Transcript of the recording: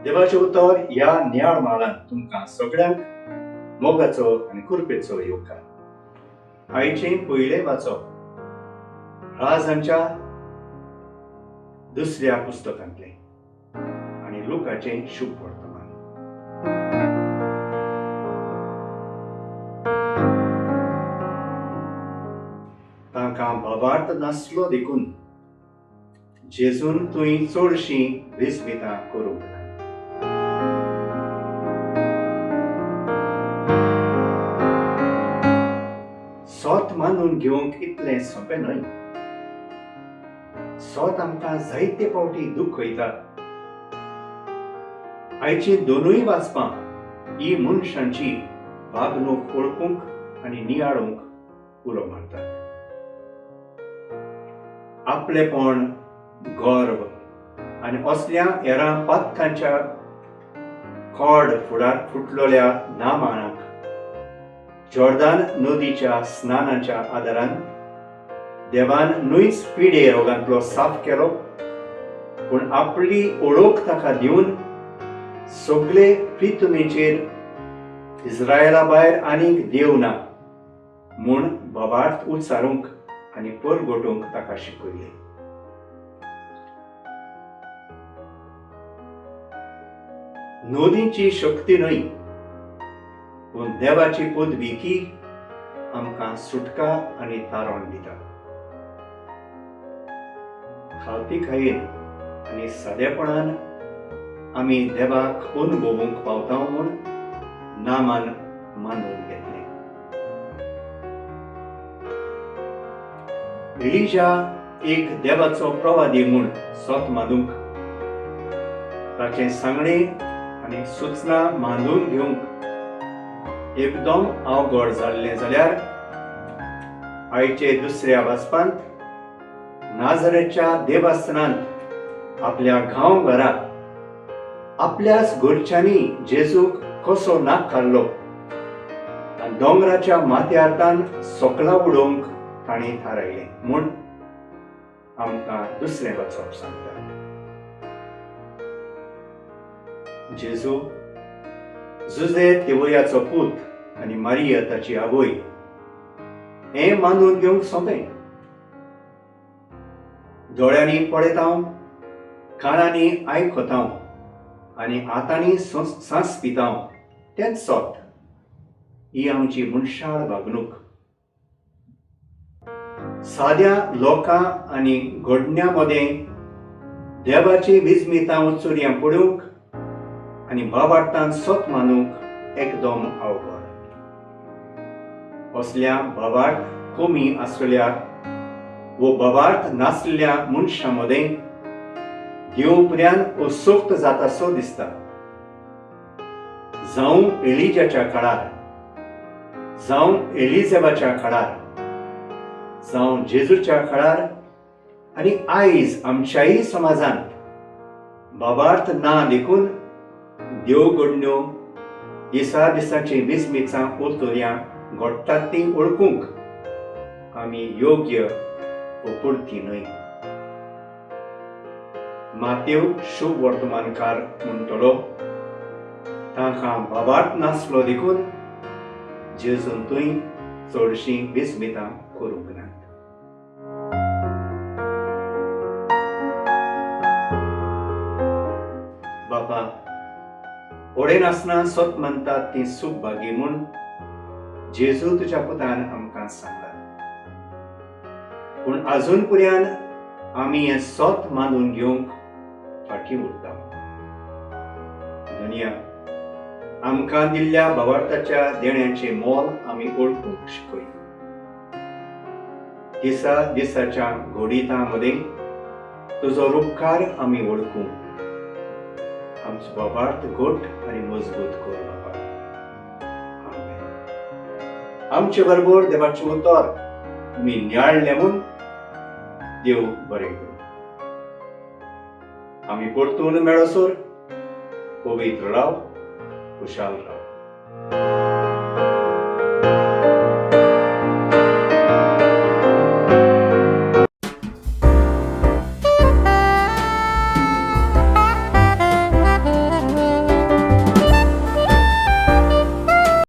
देवाचें उतर ह्या नियाळ म्हालांत तुमकां सगळ्यांक मोगाचो आनी कृपेचो येवकार. आयचें पयलें वाचप राजांच्या दुसऱ्या पुस्तकांतलें आनी लुकाचें शुभ वर्तमान. तांकां भावार्थ नासलो देखून जेजून थंय चडशीं विस्मितां करूंक ना. सोत मानून घेवंक इतलें सोंपें न्हय. सोत आमकां जायते फावटी दुखयता. आयचीं दोनूय वाचपां ही मनशांची वागणूक वळखूंक आनी नियाळूंक उलो मारतात. आपलेपण, गर्व आनी असल्या हेरां पातकांच्या खोड फुडार फुटलेल्या नामानाक जॉर्दान नदीच्या स्नानाच्या आदारान देवान न्हयच पिडे रोगांतलो साफ केलो, पूण आपली ओळख ताका दिवन सगळे प्रितुमेचेर इस्रायला भायर आनीक देव ना म्हूण बाबार्थ उच्चारूंक आनी परगटूंक ताका शिकयलें. नदीची शक्ती न्हय, पूण देवाची पदवी आमकां सुटका आनी तारण दिता. खालतीकायेन आनी सादेपणान आमी देवाक अनुभवूंक पावता म्हूण नामान मानून घेतलें. एलिजा एक देवाचो प्रवादी म्हूण सोत मानूंक, ताचें सांगणें आनी सुचना मानून घेवंक एकदम अवघड जाल्लें जाल्यार आयचे दुसऱ्या वाचपांत नाझरेच्या देवस्थानांत आपल्या गांव घरा आपल्याच घरच्यांनी जेजूक कसो नाकारलो आनी दोंगराच्या माथ्यार सोकला उडोवंक तांणी थारायलें म्हूण आमकां दुसरें वाचप सांगता. जेजू जुजे तेवयाचो पूत आनी मारिया ताची आवय हें मानून घेवंक सोंपें. दोळ्यांनी पळयतांव, कानांनी आयकतांव आनी हातांनी सांस पितांव तेंच सोत. ही आमची मनशाळ वागणूक. साद्या लोकां आनी घडण्यां मदें देवाची विस्मितां उचुरयां पडूंक आनी बाबार्तान सोत मानूंक एकदम अवघड. असल्या बाबार्थ कमी आसल्या वो बाबार्थ नासल्या मनशां मदें देव पर्यान असोक्त जाता सो दिसता. जावं एलिजाच्या काळार, जावं एलिजेबाच्या काळार, जावं जेजूच्या काळार आनी आयज आमच्याय समाजांत बाबार्थ ना देखून देव घडण्यो दिसा दिसाची विस्मितां उतरयां घडटात तीं वळखूंक आमी योग्य पुरती न्हय. मातेव शुभ वर्तमानकार म्हणटलो तांकां बाबार्थ नासलो देखून जेजून थंय चडशीं विस्मितां करूंक नात. बापा, ओडे नासतना सत मानतात ती सुखभागी म्हूण जेजू तुज्या पुतान आमकां सांगला, पूण अजून पर्यंत आमी हें सत मानून घेवंक फाटीं उरता. दुनिया आमकां दिल्ल्या भावार्थाच्या देण्याचें मोल आमी वळखूंक शिकय. दिसा दिसाच्या घोडितां मदें तुजो रुपकार आमी वळखूं. आमचो भावार्थ घट आनी मजबूत कर बापा. आमेन. आमचे बरोबर देवाचें उतर तुमी नियाळलें म्हूण देव बरें करूं. आमी परतून मेळसर पवित्र राव, खुशाल राव.